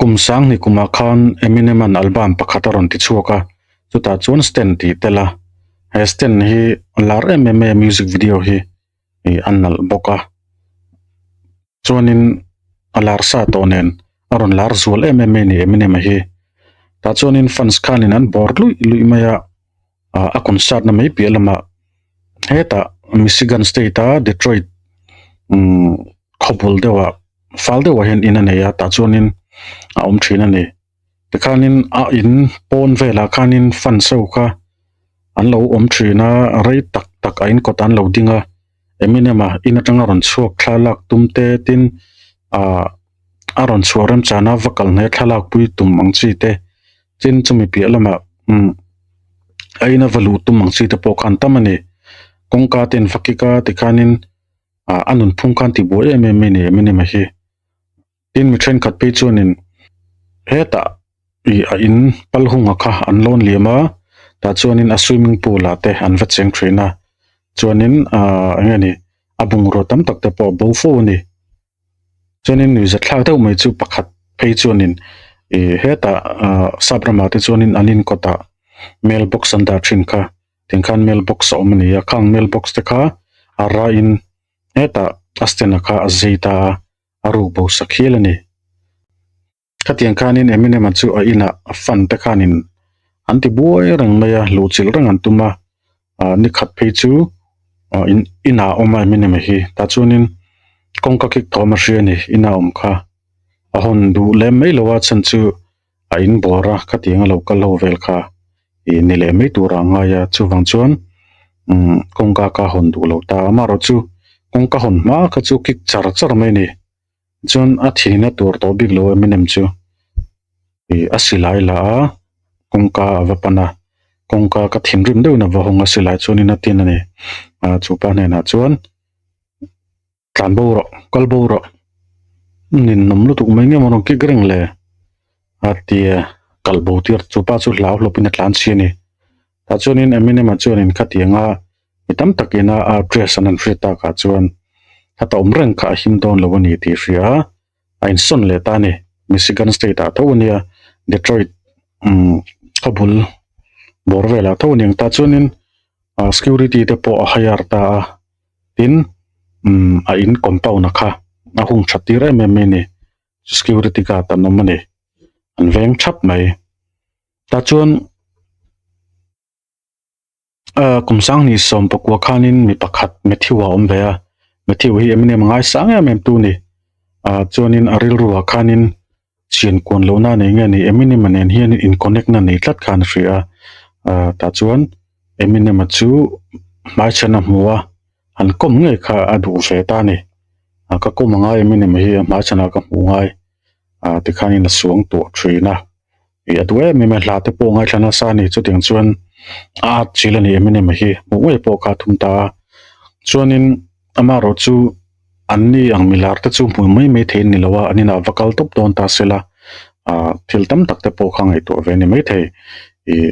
Kum sanghnih kumah khan Eminem-a'n album pakhat a rawn ti chhuak a, chutah chuan Stan tih tel a. He Stan hi lar em em mai a music video hi ih a nalh bawk a. Chuanin a lar sa tawh nen a rawn lar zual em em mai a ni Eminem-a hi. Tah chuanin fans khanin an bawr luih luih mai a, ah a concert na mai piah lamah hetah Michigan state a Detroit umm khawbul deuhah fal deuhah hian in a nei a tah chuanin a awm thin a ni tikhanin a in pawn velah khanin fans ho kha an lo awm thin a rei tak tak a in kawtah an lo ding a Eminem a in atanga rawn chhuak thlalak tum te tin ah a rawn chhuah remchana va kal hnaih a thlalak pui tum ang chi te tin chumi piah lamah umm a ina va luh tum ang chi te pawh kha an tam a ni kawngka te an va kik a tikhanin ah a nunphung khan tibuai em em mai a ni Eminem a hi tin mi thenkhat phei chuanin hetah ih a in pal hunga kha an lawn liam a tah chuanin a swimming pool ah te an va cheng thin a chuanin ahh eng nge ni a bungraw tam tak te pawh a bo fo a ni. Chuanin nuihza thlak deuh mai chu pakhat phei chuanin ih hetah ah sap ramah te chuanin an inkawtah mail box an dah thin kha tiang khan mail box a awm a ni a khang mail box te kha a raiin hetah a stand-a kha a zei ta a a ruk bo sak hial a ni. Khatiang khanin Eminem-a chu a inah a fan te khanin an ti buai reng mai a, luhchilh reng an tum a, ah ni khat phei chu ah in inah a awm a Eminem-a hi tah chuanin kawngka kik thawm a hria a ni inah a awm kha a hawn duh lem mai lo a chhan chu a in bawr a khatiang a lo kal ho vel kha ih ni leh mai turah a ngai a chuvang chuan umm kawngka kha a hawn duh lo ta amaherawh chu kawngka hawn hma kha chu kik char char mai a ni. Chuan a thihna tur tawh bik lo Eminem chu ih a silai la a kawngka a va pan a kawngka ka thinrim deuhin a va hawng a silai chuanin a tin a ni ah chupa hnenah chuan tlan bo rawh kal bo rawh ninawm lutuk mai nge maw rawn kik reng le a ti a kal bo tir chupa chu hlau hlawpin a tlan chhi a ni tah chuanin Eminem-a chuanin khatianga Mi tam takin a address an han hriat takah chuan heta awm reng kha a him dawn lo a ni tih hria a, a insawn leh ta a ni. Michigan state ah tho a nia, Detroit umm khawbul bawr velah tho a ni ang ta chuanin ah security te pawh a hire ta a, tin umm a in compound a kha a hung that tir em em mai a ni. Security guard an awm a ni, an veng thap mai. Tah chuan. Ahh kum sanghnih sawm pakua khanin mi pakhat Matthew a awm ve a Matthew hi Eminem a ngaisang em em tu a ni ah chuanin a rilruah khanin chian kuan lohna a nei nge ni Eminem a nen hian in connect na nei tlat khan a hria a ah tah chuan Eminem a chu hmaichhan a hmu a an kawm ngei kha a duh ve ta a ni ah ka kawm angai Eminem hi a hmaichhanah ka hmuh ngai ah tikhanin a suang tawh thin a. Ih a duh em em a hla te pawh ngaithla nasa a ni chutiang chuan a at chil a ni em em a hi hmuh ngei pawh kha a thum ta a chuanin amaherawh chu an ni ang milar te chu hmu mai mai thei an ni lo a an inah va kal tawp dawn ta se la ah thil tam tak te pawh kha ngaihtuah ve a ni maithei ih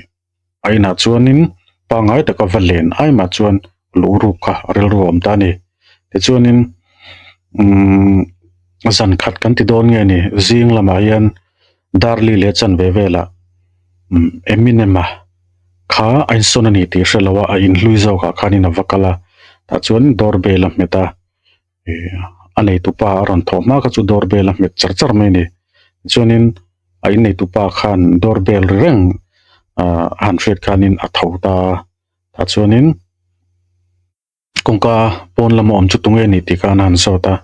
a inah chuanin pangngai taka va len ai mah chuan luh ruk kha a rilru a awm ta a ni tichuanin umm zan khat kan ti dawn nge ni zing lamah hian Darli leh chanve velah umm Eminem a kha a insawn a ni tih hre lo a a inhlui zawkah khanin a va kal a tah chuan doorbell a hmet a ih a neitupa a rawn thawh hma kha chu doorbell a hmet char char mai a ni chuanin a inneitupa khan doorbell ri reng ah a han hriat khanin a tho ta a tah chuanin kawngka pawn lama awm chu tunge ni tih khan a han zawt a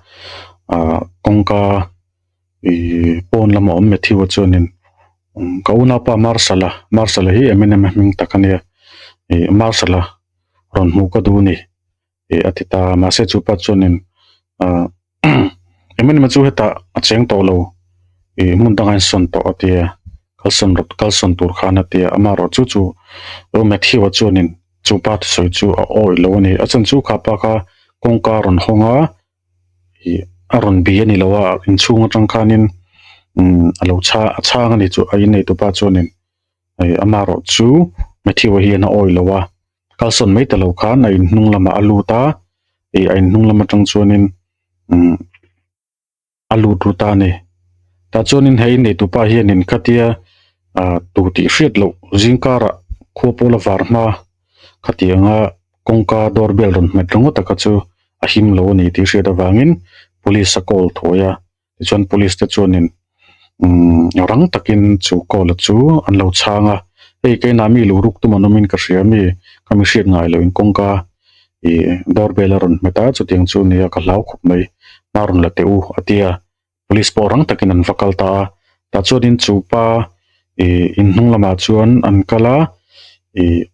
ah kawngka ih pawn lama awm Matthew a chuanin ka unaupa Marshal a Marshal a hi Eminem a hming tak a nia ih Marshal a rawn hmuh ka duh a ni. ih a ti ta a mahse chu pa chuanin ah Eminem chu hetah a cheng tawh lo ih hmun dangah a insawn tawh a ti a kalsawn rawh kalsawn tur khan a ti a amaherawh chu chu Matthew a chuanin chu pa thusawi chu a awih lo a ni a chhan chu kha pa kha kawngka a rawn hawng a ih a rawn bi a ni lo a inchhung atang khanin umm a lo chha a chhang a ni chu a inneitu pa chuanin ih amaherawh chu Matthew a hian a awih lo a. Kalsawn mai ta lo khan a inhnung lamah a lut a, ih a inhnung lam atang chuanin umm a lut ru ta a ni. Tah chuanin hei neitupa hianin khatia ah tu tih hriat loh zing karah khua pawla var hma khatianga kawngka door bell rawn hmet ringawt a kha chu a him lo a ni tih hriat avangin police a call thawi a tichuan police te chuanin umm rang takin chu call a chu an lo chhang a hei keimah mi luh ruk tum an awmin ka hria mi ka mi hriat ngai loh in kawngka ih door bell a rawn hmet a chutiang chu nia ka hlau khawp mai hma rawn la teh u a ti a. Police pawh rang takin an va kal ta a tah chuanin chu pa ih in hnung lamah chuan an kal a ih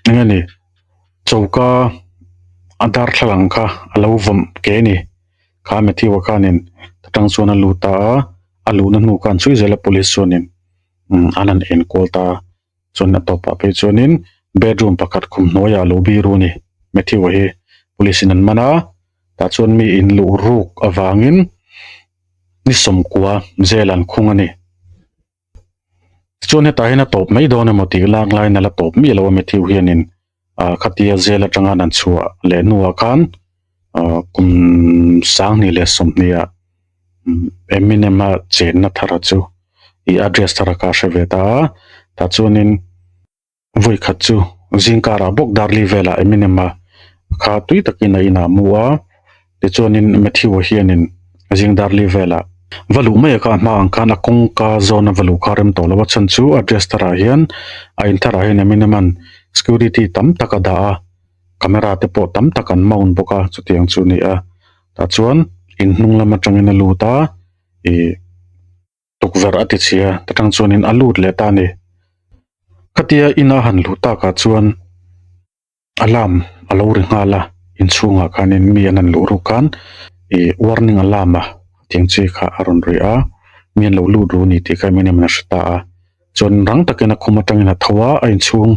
eng nge ni choka a darthlalang kha a lo vawm ke a ni kha Matthew a khanin ta tang chuan a lut ta a a luhna hnu khan chhui zel a police chuanin umm an han enkawl ta a chuan a tawpah phei chuanin bedroom pakhat khum hnuaiah a lo biru a ni Matthew a hi police in an man a. Tah chuan mi in luh ruk avangin ni sawmkua zel an khung a ni. Tichuan hetah hian a tawp mai dawn emaw tih lak laiin a la tawp miah lo a Matthew hianin ah khatia zel atanga an chhuah leh hnuah khan ah kum sanghnih leh sawmhnih ah Eminem a chenna thara chu ih address thara kha a hre ve ta a tah chuanin. Vawi khat chu zing karah bawk Darli velah Eminem a kha tui takin a inah mu a, tichuanin Matthew-a hianin zing Darli velah va luh mai a kha a hma ang khan a kawngka zawn a va luh kha a rem tawh lo a chhan chu a dress tharah hian a in tharah hian Eminem-a'n security tam tak a dah a, camera te pawh tam tak an mount bawk a chutiang chu a ni a, tah chuan in hnung lam atangin a lut a ih. Tukverh a ti chhia ta tang chuanin a lut leh ta a ni. Khatia ina han luh takah chuan alarm a lo ri nghal a, inchhungah khanin mi an han luh ruk khan ih warning alarm a tiang chi kha a rawn ri a, mi an lo lut ru a ni tih kha Eminem a hre ta a. Chuan rang takin a khum atangin a tho a, a inchhung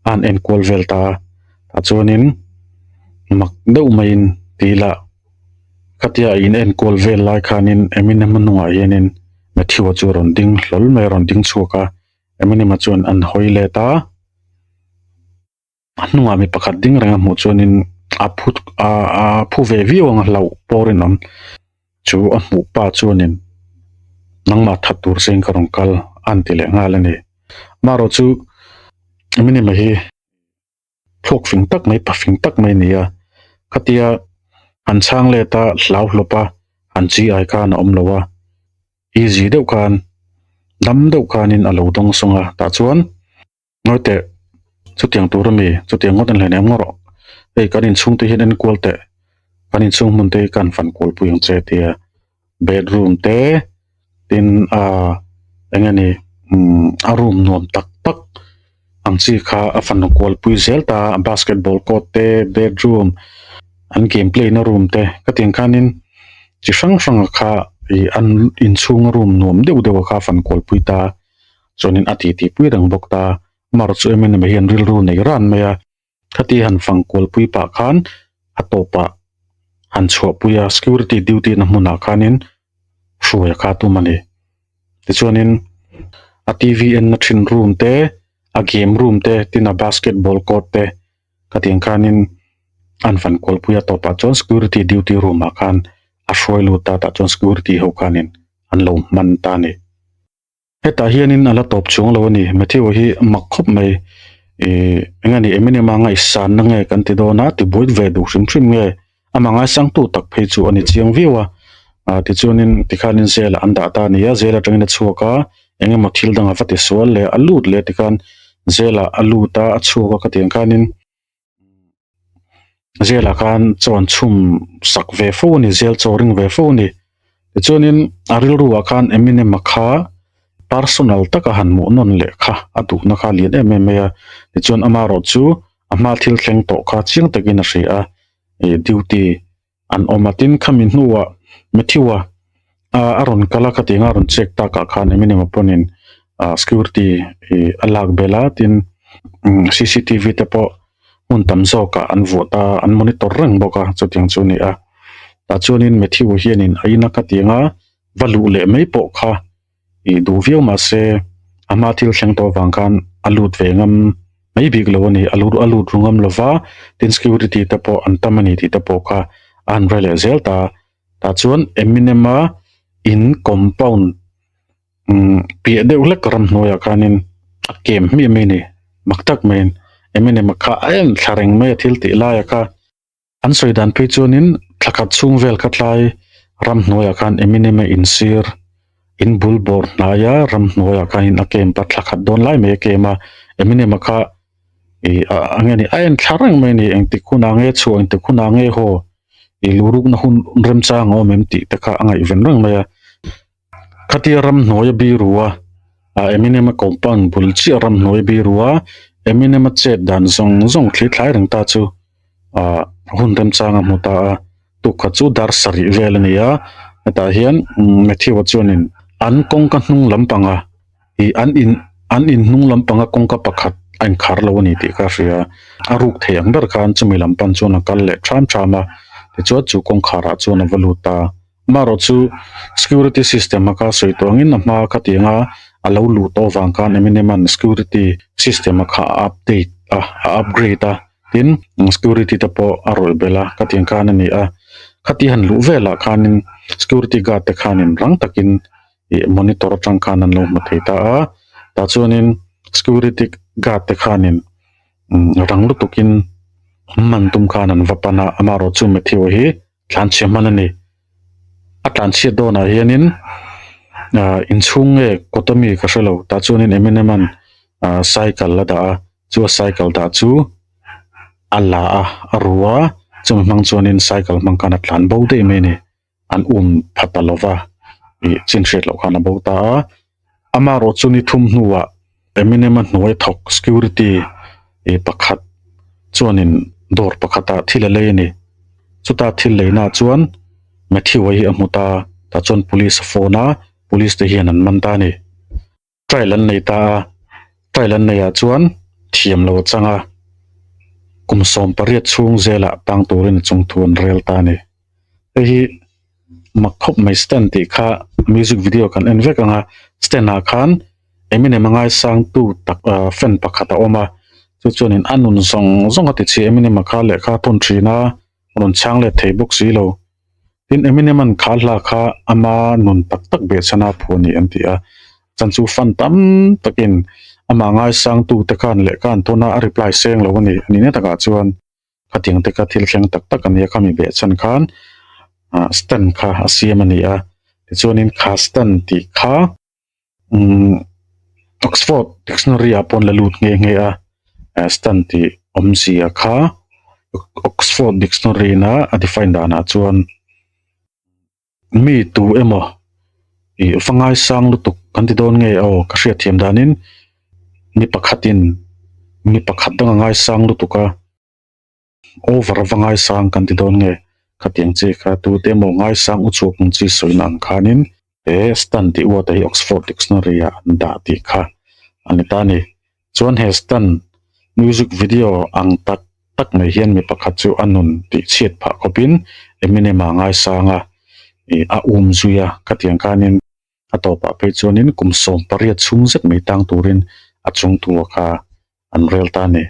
a han enkual vel ta a tah chuanin mak deuh maiin ti ila khatia a in enkual vel lai khanin Eminem a hnungah hianin Matthew-a chu a rawn ding hlawl mai a rawn ding chhuak a Eminem-a chuan an hawi let a a hnungah mi pakhat ding reng a hmuh chuanin a phu a phu ve viau ang a hlauh pawh rinawm. Chu a hmuh pa chuanin nangmah that tur cheng ka rawn kal a an ti leh nghal a ni. Amaherawh chu Minima hi thluak fing tak mai, pa fing tak mai a ni a. Khatia han chhang let a, hlau hlawp a, han chi ai khan a awm lo a. Easy deuh khan, dam deuh khanin a lo dawng sawng a. Tah chuan Ngawi teh, chutiang tur ami, chutiang ngawt an hlen em ngawrh. Hei kan inchhung te hian enkual teh, kan inchhung hmun te hi ka han fan kual pui ang che tia bedroom te tin ah eng nge ni umm a room nuam tak tak ang chi kha a fan kual pui zel ta a basketball court te bedroom an game play na room te khatiang khanin chi hrang hrang a kha ih an inchhung a room nuam deuh deuh a kha a fan kual pui ta. Chuanin a titi pui reng bawk ta. Mar chu em em hian rilru nei ran mai a, khati han fang kual pui pah khan a tawpah han chhuah pui a, security duty na hmunah khanin hruai a kha tum a ni. Tichuanin a T_V enna thin room te, a game room te, tin a basketball court te khatiang khanin an fan kual pui a tawpah chuan security duty room ah khan a hruai lut a, tah chuan security ho khanin an lo hman ta a ni. Hetah hianin a la tawp chuang lo a ni. Matthew hi mak khawp mai. Ih eng nge ni Eminem a ngaihsanna nge kan ti dawn a, tibuai ve duh hrim hrim nge amah ngaisangtu tak phei chu a ni chiang viau a. Ah tichuanin tikhanin zel ah an dah ta a ni a, zel atangin a chhuak a, eng emaw thil dang a va ti sual leh a lut leh tikhan zel ah a lut a, a chhuak a khatiang khanin Zelah khan chaw an chhum sak ve fo a ni, zel chaw ring ve fo a ni. Tichuanin a rilruah khan Eminem-a kha personal taka han hmuh nawn leh kha a duhna kha a lian em em mai a. Tichuan amaherawh chu a hma thil thleng tawh kha chiang takin a hria a, ih duty an awm a tin khami hnuah Matthew-a a rawn kal a khatiang a rawn check takah khan Eminem a pawnin ah security ih a lak belh a tin C_C_T_V te pawh hmun tam zawkah an vuah ta an monitor reng bawk a chutiang chu a ni a tah chuanin Matthew-a hianin a ina khatiang a va luh leh mai pawh kha ih duh viau mahse a hma thil thleng tawh avang khan a lut ve ngam mai bik lo a ni a lut a lut ru ngam lova tin security te pawh an tam a ni tih te pawh kha a han hre leh zel ta tah chuan Eminem a In compound umm piah deuh hlek ramhnuaiah khanin a kem hmiah mai a ni mak tak maiin Eminem a kha a en thla reng mai a thil tih laia kha. An sawi dan phei chuanin thla khat chhung vel kha tlai ramhnuaiah khan Eminem a insir in bul bawr hnaia ramhnuaiah khanin a camp a thla khat dawn lai mai a camp a Eminem a kha ih a eng nge ni a en thla reng mai a ni engtik hunah nge chhuah engtik hunah nge haw ih luhrukna hun remchang a awm em tih te kha a ngaihven reng mai a. Khatia ramhnuai a biru a, ah Eminem a compound bul chiah ramhnuai a biru a, Eminem a chet dan zawng zawng thli thlai reng ta chu ah hun remchang a hmu ta a, tukha chu dar sarih vel a ni a, hetah hian Matthew-a chuanin an kawngka hnung lampanga ih an in an in hnung lampanga kawngka pakhat a inkhar lo a ni tih kha a hria a, a ruk thei ang ber khan chumi lam pan chuan a kal leh ṭham ṭham a, tichuan chu kawngkharah chuan a va lut ta. Amaherawh chu security system a kha sawi tawh angin a hma khatiang a a lo luh tawh avang khan Eminem an security system a kha a update a a upgrade a tin security te pawh a rawih belh a khatiang khan a ni a khati han luh velah khanin security guard te khanin rang takin ih monitor atang khan an lo hmu thei ta a tah chuanin security guard te khanin rang lutukin man tum khan an va pan a amaherawh chu Matthew hi. Tlanchhia hman a ni. A tlanchhiat dawnah hianin ah inchhung nge kawt ami ka hrelo tah chuanin Eminem an ah cycle a dah a chu a cycle dah chu a la a a ru a chumi hmang chuanin cycle hmang khan a tlan bo daih mai a ni an um pha ta lova ih chin hriat loh khan a bo ta a amaherawh chu ni thum hnuah Eminem a hnuai thawk security ih pakhat chuanin dawr pakhatah thil a lei a ni chuta thil leinaah chuan Matthew a hi a hmu ta tah chuan police a phone a police te hian an man ta a ni trial an nei ta a trial an neihah chuan thiam lo a chang a kum 18 chhung zelah tang turin a chung thu an rel ta a ni hei hi mak khawp mai stand tih kha music video kan en vek ang a stand ah khan Eminem a ngaisang tu tak ah fan pakhat a awm a chu chuanin a nun zawng zawng a ti chhi Eminem a kha lehkha a thawn thin a rawn chhang let thei bawk si lo tin Eminem an kha hla kha ama nun tak tak behchhan a phu a ni an ti a chan chu fan tam takin amah ngaisang tu te khan lehkha an thawn a a reply seng lo a ni a ni na takah chuan. Khatiang te kha thil thleng tak tak a nia khami beh chhan khan ah stand kha a siam a ni a tichuanin kha stand tih kha umm Oxford dictionary ah pawh an la lut nghe nghe a ah stand tih awmzia kha Oxford dictionary in a a define danah chuan mi tu emaw ih va ngaisang lutuk kan ti dawn nge aw ka hriat thiam danin mi pakhatin mi pakhat dang a ngaisang lutuk a over a va ngaisang kan ti dawn nge khatiang chi kha tu te emaw ngaisang u chhuak ang chi sawina ang khanin he stand tih word hi Oxford dictionary ah an dah tih kha a ni ta a ni. Chuan he stand music video ang tak tak mai hian mi pakhat chu a nun tih chhiat phah khawpin Eminem a ngaisang a, ih a um zui a, khatiang khanin a tawpah phei chuanin kum 18 chhung zet mai tang turin a chungtua kha an rel ta a ni.